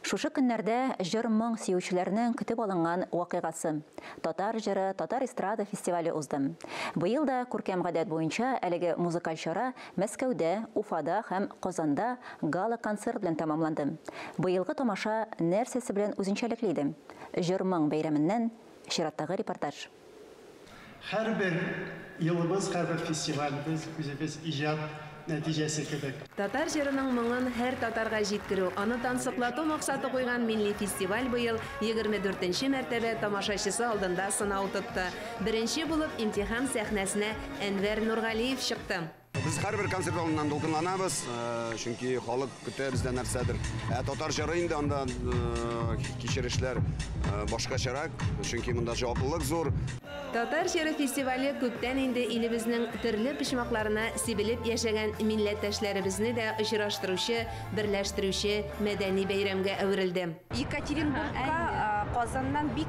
Шушы көннәрдә җыр-моң сөючеләрнең көтеп алынган вакыйгасы Татар җыры, татар эстрада фестивале узды. Быел да күркәм гадәт буенча әлеге музыкаль чара Мәскәүдә, Уфада һәм Казанда гала-концерт белән тәмамланды. Быелгы тамаша нәрсәсе белән үзенчәлекле иде? Җыр-моң бәйрәменнән чираттагы репортаж. Һәрбер елыбыз, һәрбер фестивалебез үзебез иҗат нәтиҗәсе кебек. Татар җырының моңын һәр татарга җиткерү, аны тансыклату максаты куйган милли фестиваль быел 24 нче мәртәбә тамашачысы алдында сынау тотты. Беренче булып имтихан сәхнәсенә Әнвәр Нургалиев чыкты. Без һәрбер концерт алдыннан дулкынланабыз, чөнки халык көтә бездән нәрсәдер. Ә татар җыры инде анда кичерешләр башкачарак, чөнки монда җаваплылык зур. Татар җыры фестивале күптән инде илебезнең төрле почмакларына сибелеп яшәгән милләттәшләребезне дә очраштыручы, берләштерүче мәдәни бәйрәмгә әверелде. Екатеринбургка Казаннан бик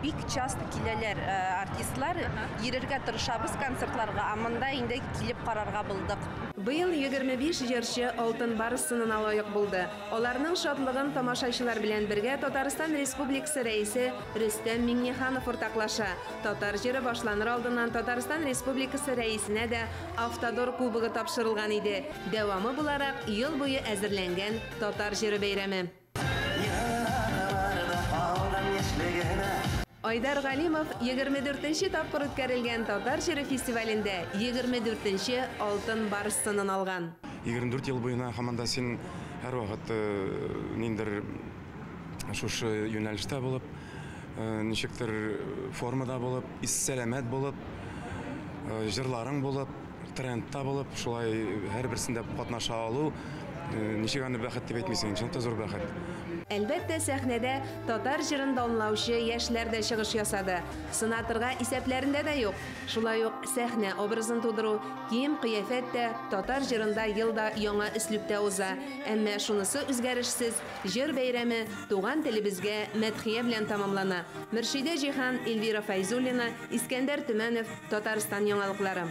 бик часто киләләр артистлар. Йөрергә тырышабыз концертларга, ә монда инде килеп карарга булдык. Быел 25 җырчы Алтын Барс сынына лаек булды. Аларның шатлыгын тамашачылар белән бергә Татарстан Республикасы Рәисе Рөстәм Миңнеханов уртаклаша. Татар җыры башланыр алдыннан Татарстан Республикасы Рәисенә дә Автодор кубогы тапшырылган иде. Дәвамы буларак, ел буе әзерләнгән Татар җыры бәйрәме. Айдар Галимов 24 нче тапкыр үткәрелгән Татар җыры фестивалендә 24 нче Алтын Барс сынын алган. 24 ел буена һаман да син һәрвакыт ниндидер шушы юнәлештә булып, ничектер формада булып, ис-сәламәт булып, җырларың булып, трендта булып, шулай һәрберсендә катнаша алу, ничек аны бәхет дип әйтмисең, чынлап та зур бәхет. Әлбәттә, сәхнәдә татар җырын данлаучы яшьләр дә чыгыш ясады. Сынатырга исәпләрендә дә юк. Шулай ук сәхнә образын тудыру, кием-кыяфәт тә татар җырында ел да яңа өслүбтә уза. Әмма шунысы үзгәрешсез, җыр бәйрәме туган телебезгә мәдхия белән тәмамлана. Мөршидә Җиһан, Эльвира Фәйзуллина, Искәндәр Төмәнов, Татарстан яңалыклары.